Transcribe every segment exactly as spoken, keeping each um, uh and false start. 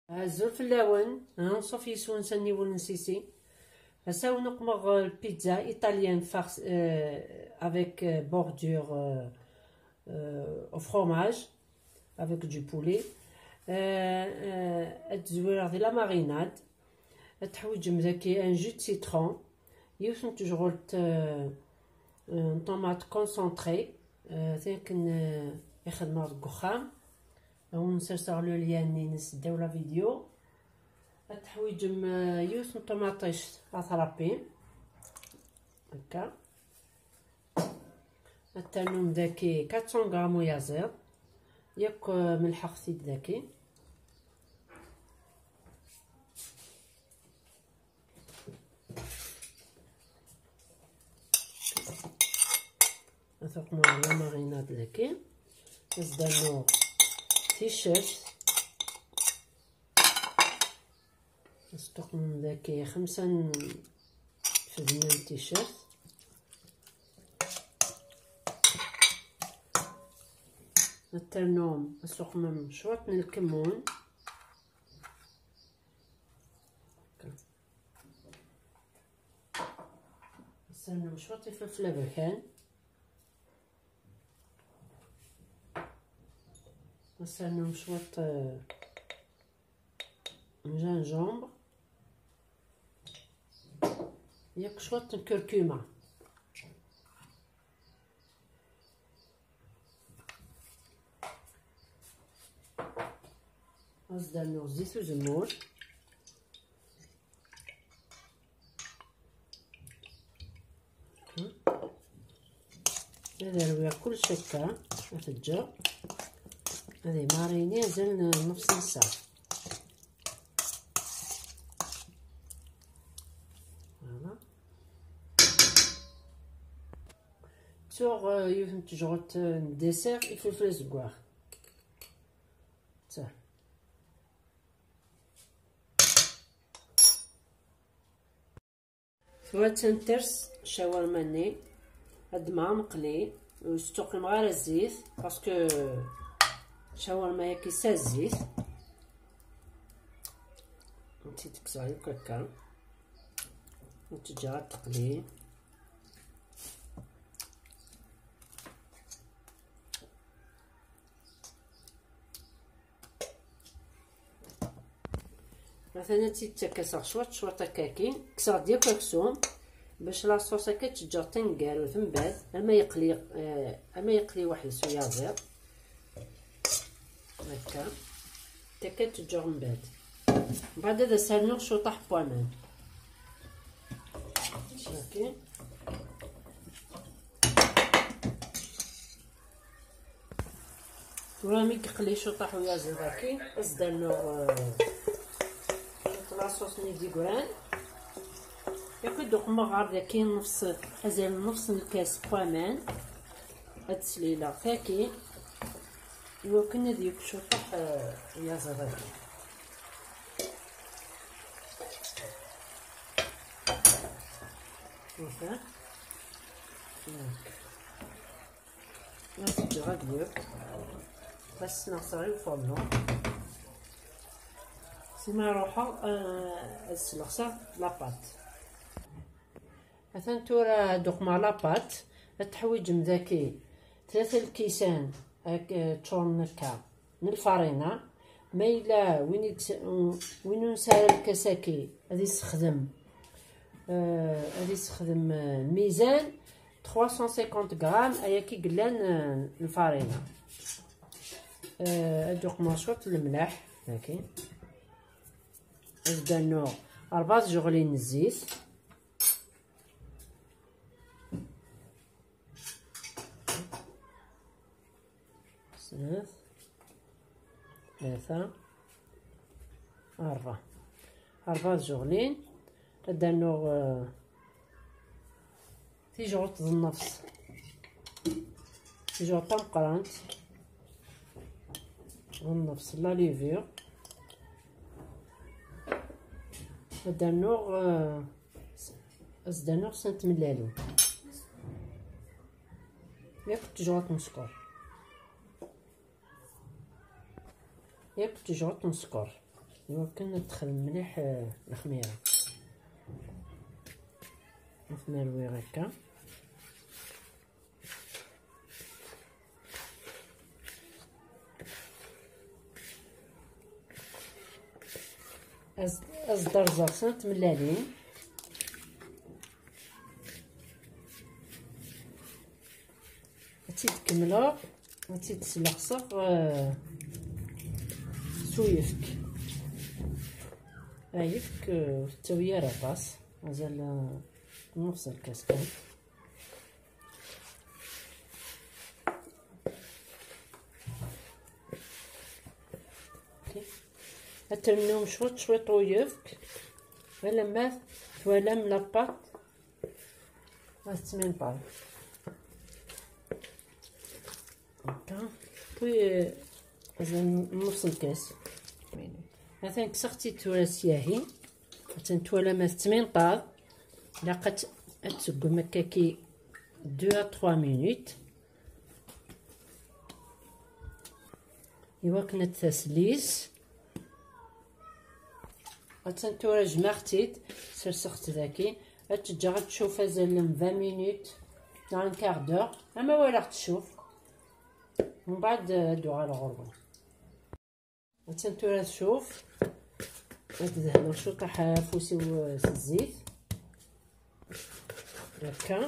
Azul fell-awen, anṣuf yes-wen s aniwel n Sisi. Ass-a, wen-uqmeɣ, euh, pizza italienne farce, euh, avec, euh, bordure, euh, euh, au fromage, avec du poulet. Euh, euh, ad tezwireɣ di la marinade. Ad teḥwiǧem daki un jus de citron, yiwet n tejɣelt, euh, euh, n tomate concentrée, euh, tin akken, euh, i xedmeɣ deg uxxam. Ad wen-serseɣ le lien-ines ddaw la vidéo. Ad teḥwiǧem, euh, yiwet n ṭumaṭict atrapi. Akka. Ad ternum daki quatre cents grammes uyaziḍ. Yakk, euh, melḥeɣ-t-id daki. Ad tuqmeḍ la marinade daki. Ad s-d-rnuɣ ticcert. Ad s-tuqmem daki xemsa n tfednin n ticcert. Ad ternum, ad s-tuqmem cwiṭ n lkemmun. Ad s-ternum cwiṭ ifelfel aberkan. Ad s-ternum cwiṭ, eh, n gingembre. Yakk cwiṭ n curcuma. Ad s-d-rnuɣ zzit uzemmur. Ad rwiɣ kullec akka, ad t-ǧǧeɣ ad imarini azal n nnefs n ssaɛa. Voilà. Ttuɣ, euh, yiwet n tejɣelt, euh, n dessert, ifelfel azeggaɣ. Ta. Tura ad ters ccawurma-nni, ad d-mɛemqli, ur s-tuqimeɣ ara zzit, parce que ccawurma-yagi s zzit. Ad tt-id-kkseɣ yakk akka. Ad tt-ǧǧeɣ ad teqli. Atan ad tt-id-ttakaseɣ cwiṭ, cwiṭ akka akin. Kkseɣ-d yakk aksum, bac la sauce akka tt-ǧǧeɣ taneggarut mbeɛd, ama yeqli, eh, ama yeqli weḥd-s uyaziḍ. Akka. Akka tt-ǧǧeɣ mbeɛd. Mbeɛd ad as-rnuɣ cwiṭaḥ n waman. Ok. Tura mi yeqli cwiṭaḥ uyaziḍ-agi, ad s-d-rnuɣ, eh, cwiṭ la sauce-nni d igran. Yakk ad d-uqmeɣ ɣer daki nnefs, azal n nnefs n lkas n waman. Ad slileɣ tagi, iwakken ad yekk cwiṭaḥ, eh, uyaziḍ-agi. Ufa. Yakk. Ad t-ǧǧeɣ ad yekk. Ad s-sneɣseɣ i uforno. Sima ruḥeɣ, eh, ad sleɣseɣ la pâte. Atan tura ad uqmeɣ la pâte. Ad teḥwiǧem daki tlata lkisan, ak-, eh, ččuren akka n lfarina. Ma yella win i gs-, win ur nesɛi ara lkas-agi, ad yessexdem, eh, ad yessexdem, eh, lmizan, trois cent cinquante grammes, ayagi yellan, eh, lfarina. Eh, ad uqmeɣ cwiṭ n lemleḥ, daki. Ad d-rnuɣ rebɛa tjeɣlin n zzit. Snat, tlata, rebɛa. Rebɛa tjeɣlin. Ad d-rnuɣ, eh, tijɣelt d nnefs. Tijɣelt tameqqrant d nnefs, la levure. Ad d-rnuɣ, eh, Ad s-d-rnuɣ snat tmellalin. Yakk tejɣelt n sskeṛ. Yakk tejɣelt n sskeṛ. Iwakken ad texdem mliḥ, eh, lexmira. Ad ten-rwiɣ akka. Ad, ad s-d-rẓeɣ snat tmellalin. Ad tt-id-kemmleɣ, ad tt-id-sleɣseɣ, eh, s uyefk. Ayefk, eh, ur tettawi ara aṭas, mazal, eh, nnuṣ lkas kan. Ad ternum cwiṭ cwiṭ uyefk alamma twalam la pâte ad tettminṭal. Akka. Puis, euh, azal n nnuṣ lkas. Atan kkseɣ-tt-id tura syahi. Atan twalam ad tettminṭal. Ilaq ad t-, ad tseggem akkaki deux à trois minutes. Iwakken ad taslis. Attan tura jmeɣ-tt-id, serseɣ-tt daki. Ad tt-ǧǧeɣ ad tcuf azal n vingt minutes, neɣ un quart d'heure, ama walaɣ tcuf. Mbeɛd, eh, ad d-uɣaleɣ ɣur-wen. Attan tura tcuf. Ad dehneɣ cwiṭaḥ afus-iw, eh, s zzit. Akka,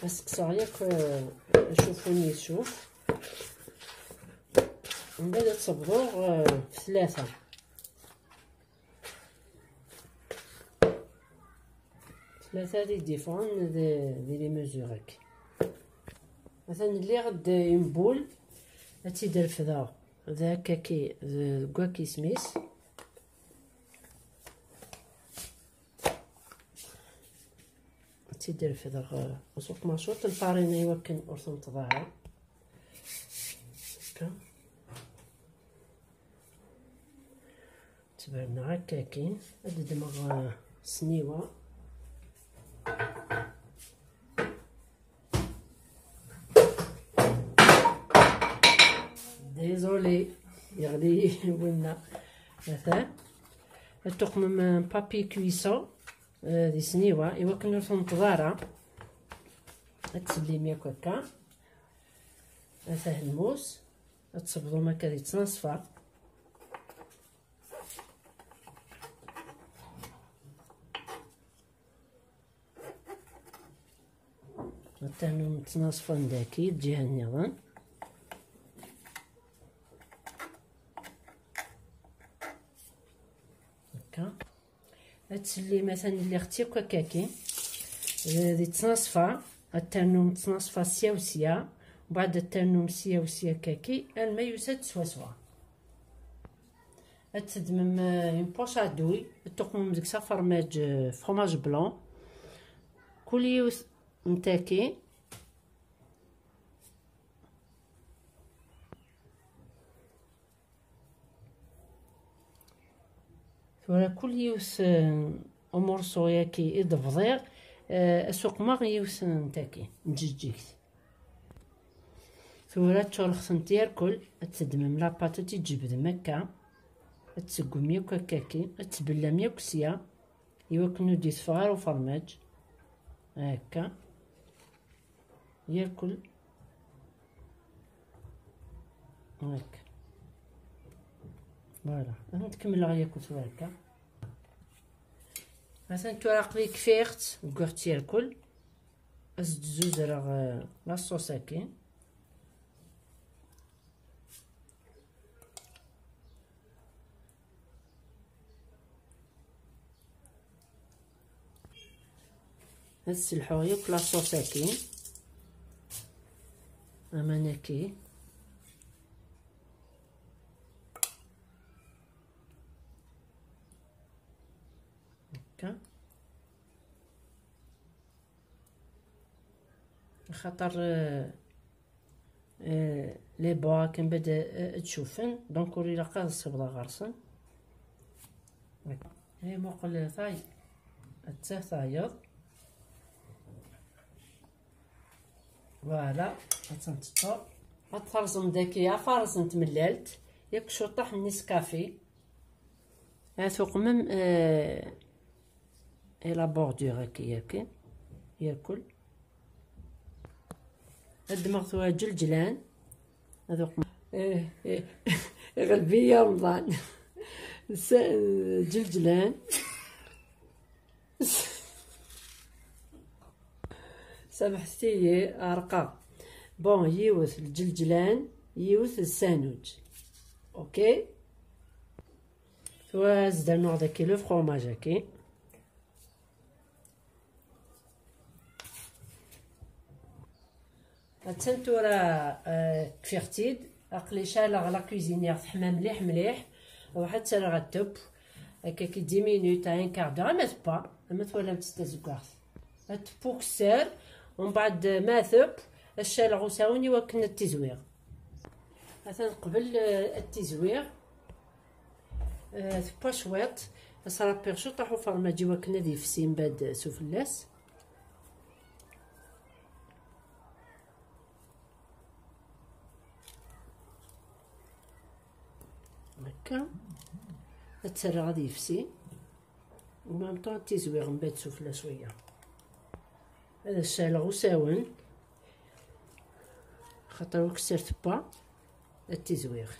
ad sekkseɣ yakk, eh, acuffu-nni yecuf. Mbeɛd ad tt-bḍuɣ, eh, f tlata. Tlata d différents d, d les mesures-agi. Atan lliɣ-d une boule, ad tt-id-refdeɣ d akkaki, d, deg wakismis. Ad tt-id-refdeɣ, eh, s uqmacuṭ n lfarina iwakken ur tenṭeḍ ara. Akka. Ttberneɣ akka akin. Ad ddmeɣ, eh, sniwa. Désolé, yeɣli winna. Atan. Ad tuqmem papier cuisson, eh, di sniwa, iwakken ur tenṭeḍ ara. Ad tsellim yakk akka. Atan lmus. Ad tṣebḍem akka di ttnaṣfa. Ad ternum ttnaṣfa n daki, lǧiha nniḍen. Akka. Ad tsellim, atan lliɣ-tt yakk akkaki. Eh, di ttnaṣfa, ad ternum ttnaṣfa sya u sya, mbeɛd ad ternum sya u sya akkaki, alma yusa-d swaswa. Ad teddmem, euh, une poche à douille, ad tuqmem deg-s afermaj, euh, fromage blanc. Kul yiwet n taki. Tura kul yiwet, euh, umurṣu-yaki i d-bḍiɣ, euh, ad s-uqmeɣ yiwet n taki, n tjeǧǧigt. Tura ad tcuṛxemt yerkul, ad teddmem la pâte, ad tt-id-tjebdem akka, ad tseggem yakk akkaki, ad tbellam yakk sya, iwakken ur d-iteffeɣ ara ufermaj. Akka. Yerkul. Akka. Voilà. Ad kemmleɣ yakk tura akka. Atan tura aql-i kfiɣ-tt, wwiɣ-tt yerkul. Ad s-d-zuzreɣ, eh, la sauce-agi. Ad sselḥuɣ yakk la sauce-agi. Aman-agi. Akka. Axaṭer, eh, eh, les bords akken bad, eh, ad cufen, donc ur ilaq ad ṣibḍeɣ ɣer-sen. Ay muqel tay, atta tayeḍ. Voilà, ad tent-teṭṭer. Ad terẓem daki afarẓ n tmellalt, yak cuṭṭaḥ n Nescafé. Ad tuqmem, eh, i la bordure akka, akka, yerkul. Ad ddmeɣ tura ǧelǧlan. Ad uqmem. Eh, eh. Iɣleb-iyi Remḍan. S-, ǧelǧlan. Samḥet-iyi, ɛerqeɣ. Bon, yiwet lǧelǧlan, yiwet d sanuǧ. Ok? Tura ad s-d-rnuɣ daki le fromage-agi. Attan tura, eh, kfiɣ-tt-id. Aql-i ceɛleɣ la cuisinière teḥma mliḥ mliḥ. Ruḥ ad tt-rreɣ ad teww. Akka ki dix minutes, un quart d'heure, ama tewwa, ama twalamt-tt d tazeggaɣt. Ad teww ukessar, umbeɛd ma teww, ad ceɛleɣ usawen i wakken ad tt-izwiɣ. Atan qbel, eh, ad tt-izwiɣ. Eh, tewwa cwiṭ, ad s-rrappiɣ ciṭuḥ ufermaǧ i wakken ad yefsi mbeɛd s ufella-s. Akka. Ad tt-rreɣ ad yefsi. En même temps, ad t-izwiɣ mbeɛd sufella cwiya. Ad as-ceɛleɣ usawen. Xaṭer ukessar tewwa. Ad t-izwiɣ.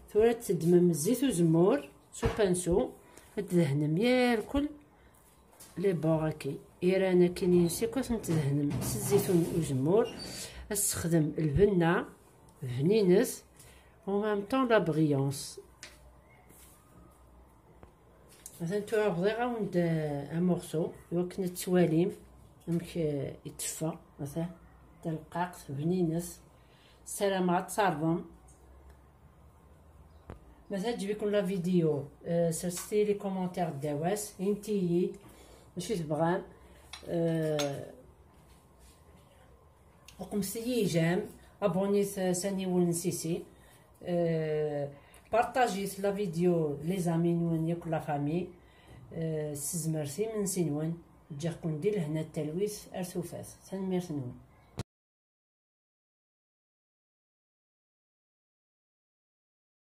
Tura ad teddmem zzit uzemmur s upansu. Ad tdehnem yerkul les bords-agi. Iran-agi-ines akk ad ten-tdehnem s zzit uzemmur. Ad tessexdem lbenna, bninet, en même temps la brillance. Atan tura bḍiɣ-awen-d, euh, un morceau, i wakken ad twalim amek, euh, i teffeɣ. Atan, talqaqt, bninet. Ssarameɣ ad tt-terḍem. Ma teɛǧeb-iken la vidéo, euh, serset-iyi les commentaires ddaw-as, init-iyi-d acu tebɣam. Euh, Uqmet-iyi j'aime, abonnez-vous s aniwel n Sisi. Euh, partagez la vidéo les amis-nwen yakk la famille. Euh, s tezmert imensi-nwen. Ǧǧiɣ-ken di lehna d talwit ar tufat. Tanemmirt-nwen.